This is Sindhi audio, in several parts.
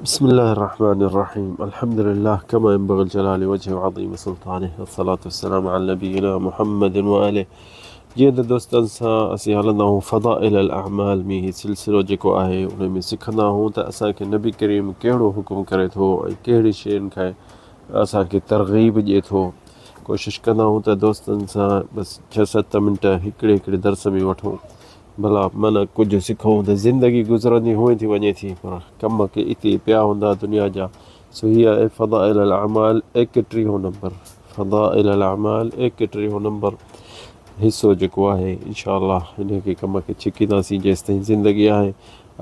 بسم الله الرحمن الرحيم الحمد لله كما ينبغي لجلال وجهه وعظيم سلطانه والصلاة والسلام على نبينا محمد وآله جيئن ته دوستن سان اسين هلندا آهيون فضائل الاعمال ۾ هي سلسلو جيڪو آهي ان ۾ سکندا آهيون ته اسان کي نبي ڪريم ڪهڙو حڪم ڪري ٿو ۽ ڪهڙي شين کان اسان کي ترغيب ڏئي ٿو ڪوشش ڪندا آهيون ته دوستن سان بس ڇهه ست منٽ هڪڙي هڪڙي درس ۾ وٺون ڀلا من ڪجهه سکون ته زندگي گذرندي هونئن ٿي وڃي ٿي پر ڪم ڪي اتي پيا هوندا دنيا جا سو هي آهي فضائل الاعمال ايڪٽيهون نمبر فضائل الاعمال ايڪٽيهون نمبر حصو جيڪو آهي انشاء الله ان کي ڪم کي ڇڪينداسين جيستائين زندگي آهي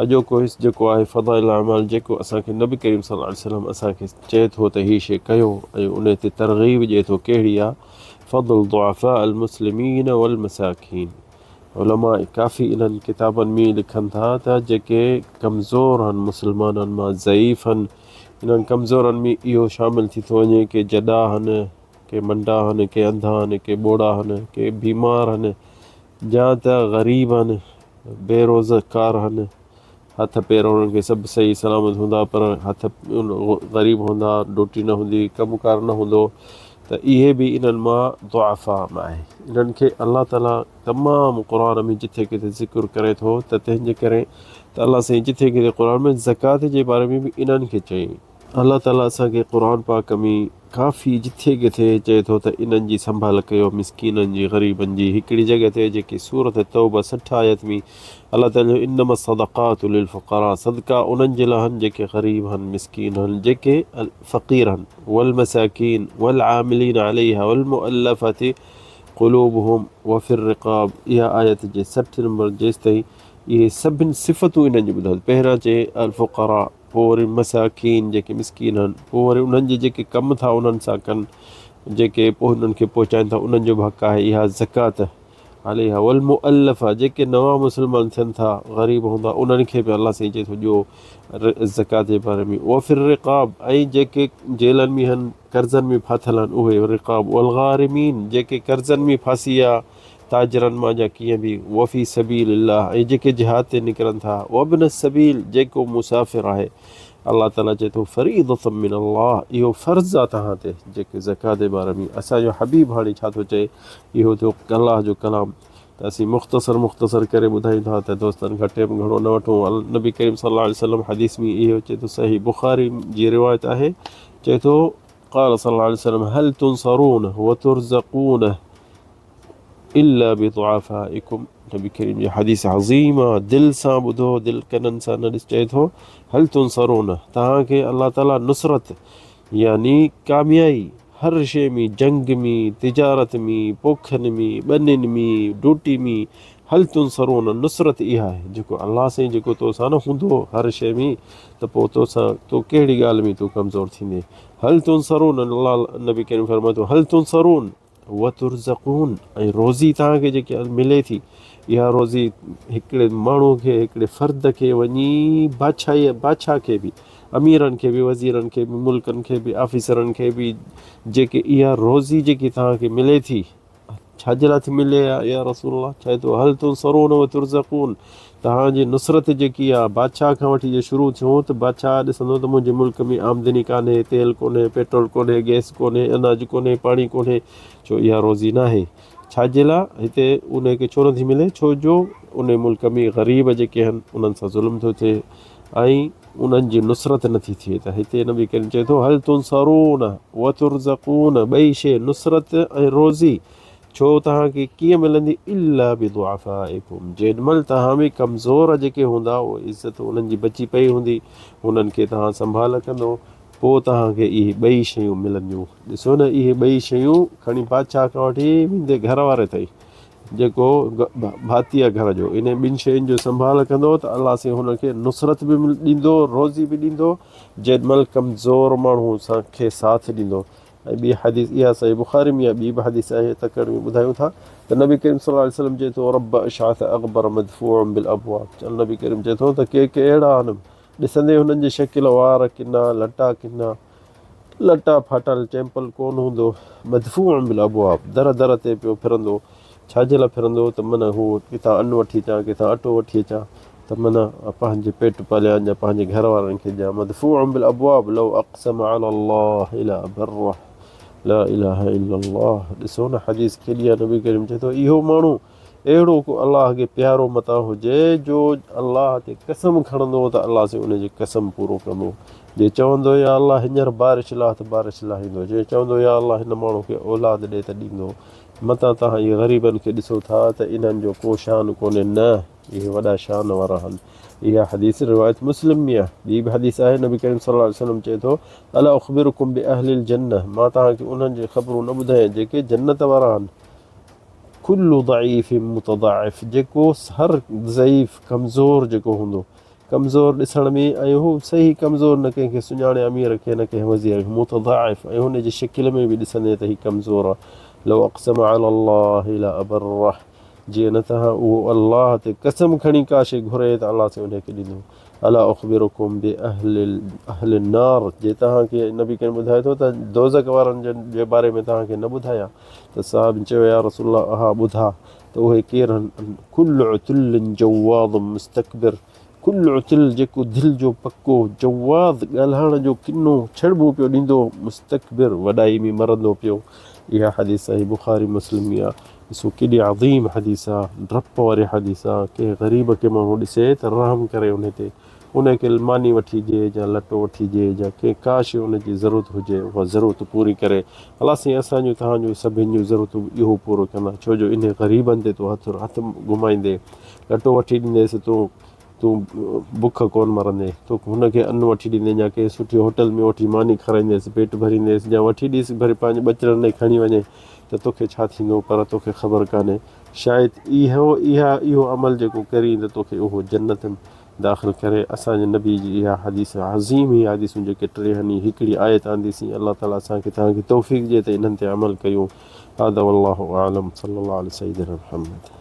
اڄوڪو حص جيڪو آهي فضائل الاعمال جيڪو اسان کي نبي ڪريم صلي الله عليه وسلم اسان کي چئي ٿو ته هي شي ڪيو ۽ ان تي ترغيب ڏئي ٿو ڪهڙي آهي فضل ضعفاء المسلمين والمساڪين علماء ڪافي انهن ڪتابن ۾ لکن ٿا ته جيڪي ڪمزور هن مسلمانن مان ضعيف هن انهن ڪمزورن ۾ اهو شامل ٿي ٿو وڃي ڪي جڏا هن ڪي منڊا هن ڪي انڌا هن ڪي ٻوڙا هن ڪي بيمار هن يا ته غريب هن بي روزگار هن هٿ پير انهن کي سڀ صحيح سلامت هوندا پر هٿ غريب هوندا ڊوٽي نه هوندي ڪم ڪار نه هوندو ته اهي به انهن مان ضعفاء مان آهي انهن کي الله تعالي تمام قرآن ۾ جٿي ڪٿي ذڪر ڪري ٿو ته تنهن جي ڪري ته الله سائين جٿي ڪٿي قرآن ۾ زڪوات جي باري ۾ به انهن کي چئي الله تعالي اسان کي قرآن پاڪ ۾ ڪافي جٿي ڪٿي چئي ٿو ته انهن جي سنڀال ڪيو مسڪينن جي غريبن جي هڪڙي جڳهه تي جيڪي سورة توبه 60 آيت ۾ الله تعالي چيو انما الصدقات للفقراء صدقا انهن جي لاء هن جيڪي غريب هن مسڪين هن جيڪي فقير هن والمساڪين والعاملين عليها والمؤلفة قلوبهم وفي الرقاب اها آيت جي 60 نمبر جيستائين اهي سڀن صفتون انهن جي ٻڌايو پهريان چئي الفقراء پوء وري مساڪين جيڪي مسڪين آهن پوء وري انهن جي جيڪي ڪم ٿا انهن سان ڪن جيڪي پوء انهن کي پهچائين ٿا انهن جو به حق آهي اها زڪوات عليها والمؤلفه جيڪي نوان مسلمان ٿين ٿا غريب هوندا انهن کي به الله سائين چئي ٿو ڏيو زڪوات جي باري ۾ وفي الرقاب ۽ جيڪي جيلن ۾ هن قرضن ۾ ڦاٿل آهن اهي رقاب والغارمين جيڪي قرضن ۾ ڦاسي ويا تاجرن مان جا ڪيئن به، وفي سبيل الله ۽ جيڪي جهاد تي نڪرن ٿا، وابن السبيل جيڪو مسافر آهي، الله تعالي چئي ٿو فريضة من الله اهو فرض آهي توهان تي جيڪي زڪوات جي باري ۾ اسان جو حبيب هاڻي ڇا ٿو چئي اهو ٿيو الله جو ڪلام ته اسين مختصر مختصر ڪري ٻڌايون ٿا ته دوستن کان ٽيم گهڻو نه وٺون نبي ڪريم صلي الله عليه وسلم حديث ۾ اهو چئي ٿو صحيح بخاري جي روايت آهي چئي ٿو قال صلي الله عليه وسلم هل تنصرون وترزقون الا بضعفائڪم نبي ڪريم جي حديث عظيم آ دل سان ٻڌو دل ڪنن سان نه ڏس چئي ٿو هل تنصرون توهان کي الله تعالي نصرت يعني ڪاميائي هر شي ۾ جنگ ۾ تجارت ۾ پوکن ۾ ٻنين ۾ ڊوٽي ۾ هل تنصرون نصرت اها آهي جيڪو الله سائين جيڪو تو سان نه هوندو هر شي ۾ ته پوء تو سان تو ڪهڙي ڳالهه ۾ تون ڪمزور ٿيندين هل تنصرون الله نبي ڪريم فرمائي ٿو هل تنصرون وترزقون ۽ روزي توهان کي جيڪي ملي ٿي اها روزي هڪڙي ماڻهو کي هڪڙي فرد کي وڃي بادشاهي بادشاهه کي به اميرن کي به وزيرن کي به ملڪن کي به آفيسرن کي به جيڪي اها روزي جيڪي توهان کي ملي ٿي ڇا جي لاء ٿي ملي يا رسول الله چئي ٿو هل تنصرون وترزقون توهان جي نصرت جيڪي آ بادشاهه کان وٺي جي شروع ٿيون ته بادشاهه ڏسندو ته منهنجي ملڪ ۾ آمدني ڪانهي، تيل ڪونهي، پيٽرول ڪونهي، گئس ڪونهي، اناج ڪونهي، پاڻي ڪونهي، ڇو اها روزي ناهي؟ ڇا جي لاء هتي ان کي ڇو نٿي ملي؟ ڇو جو ان ملڪ ۾ غريب جيڪي آهن انهن سان ظلم ٿو ٿئي ۽ انهن جي نصرت نٿي ٿئي ته هتي نبي ڪريم چئي ٿو هل تنصرون وترزقون ٻئي شيء نصرت ۽ روزي ڇو توهان کي ڪيئن ملندي الا بضعفائڪم جيڏ مهل توهان ۾ ڪمزور جيڪي هوندا اهي عزت انهن جي بچي پئي هوندي انهن کي توهان سنڀال ڪندو پوء توهان کي اهي ٻئي شيون ملنديون ڏسو نه اهي ٻئي شيون کڻي بادشاهه کان وٺي ويندي گهر واري تائين جيڪو ڀاتي آهي گهر جو انهن ٻن شين جو سنڀال ڪندو ته الله سائين هن کي نصرت به ڏيندو روزي به ڏيندو جيڏ مهل ڪمزور ماڻهو سان کي ساٿ ڏيندو ۽ ٻي حديث اها صحيح بخاري ۾ آهي ٻي به حديث آهي تڪڙ ۾ ٻڌايون ٿا ته نبي ڪريم صلي الله عليه وسلم چئي ٿو رب اشعث اغبر مدفوع بالابواب چل نبي ڪريم چئي ٿو ته ڪي ڪي اهڙا آهن ڏسندي هنن جي شڪل وار ڪنا لٽا ڪنا لٽا ڦاٽل چيمپل ڪون هوندو مدفوع بالابواب در در تي پيو ڦرندو ڇا جي لاء ڦرندو ته من هو ڪٿان ان وٺي اچان ڪٿان اٽو وٺي اچان. ته معنيٰ پنهنجي پيٽ پاليان يا پنهنجي گهر وارن کي ڏيان مدفوع بالابواب لو اقسم علي الله لابره لا اله الا الله ڏسو نه حديث ڪيڏي آهي نبي ڪريم چئي ٿو اهو ماڻهو اهڙو ڪو الله کي پيارو متان هجي جو الله تي قسم کڻندو ته الله سين ان جي قسم پورو ڪندو جي چوندو يا الله هينئر بارش لاهه ته بارش لاهيندو جي چوندو يا الله هن ماڻهو کي اولاد ڏي ته ڏيندو متان توهان اهي غريبن کي ڏسو ٿا ته انهن جو ڪو شان ڪونهي نه اهي وڏا شان وارا آهن اها حديث روايت مسلم ۾ آهي ٻي به حديث آهي نبي ڪريم صلي الله عليه وسلم چئي ٿو الا اخبرڪم باهل الجنه مان توهان کي انهن جي خبرون نه ٻڌايان جيڪي جنت وارا آهن ڪل ضعيف متضعف جيڪو هر ضعيف ڪمزور جيڪو هوندو ڪمزور ڏسڻ ۾ ۽ هو صحيح ڪمزور نه ڪنهن کي سڃاڻي امير کي نه ڪنهن وزير کي متضعف ۽ هن جي شڪل ۾ به ڏسندي ته هي ڪمزور آهي لو اقسم علي الله لابره جي نه ته اهو الله تي قسم کڻي ڪا شيء گهري ته الله سائين ان کي ڏيندو الا اخبرڪم باهل اهل النار جي توهان کي نبي ڪريم ٻڌائي ٿو ته دوزخ وارن جي باري ۾ توهان کي نه ٻڌايان ته صحابين چيو يا رسول الله اها ٻڌا ته اهي ڪير آهن ڪل عتل جواظ مستڪبر ڪل عتل جيڪو دل جو پڪو جواظ ڳالهائڻ جو ڪنو ڇڙٻون پيو ڏيندو مستڪبر وڏائي ۾ مرندو پيو اها حديث صحيح بخاري مسلم ۾ آهي ڏسو ڪيڏي عظيم حديث آ ڊپ واري حديث آ ڪنهن غريب کي ماڻهو ڏسي ته رحم ڪري ان تي ان کي ماني وٺي ڏي يا لٽو وٺي ڏي يا ڪنهن ڪا شي ان جي ضرورت هجي اها ضرورت پوري ڪري الله سائين اسان جون توهان جون سڀن جون ضرورتون اهو پورو ڪندا ڇو جو انهي غريبن تي تون هٿ هٿ گهمائيندي لٽو وٺي ڏينديس تون تون بک ڪونه مرندين تون هن کي ان وٺي ڏيندين يا ڪنهن سٺي هوٽل ۾ وٺي ماني کارائينديس پيٽ ڀرينديس يا وٺي ڏيس ڀري پنهنجي ٻچڙن ڏي کڻي وڃي ته توکي ڇا ٿيندو پر توکي خبر ڪانهي شايد اهو اها اهو عمل جيڪو ڪرين ته توکي اهو جنت داخل ڪري اسان جي نبي جي اها حديث عظيم هي حديثون جيڪي ٽي هني هڪڙي آيت آنديسين الله تعالي اسان کي توهان کي توفيق ڏي ته انهن تي عمل ڪيون هذا والله اعلم صلي الله علي سيدنا محمد.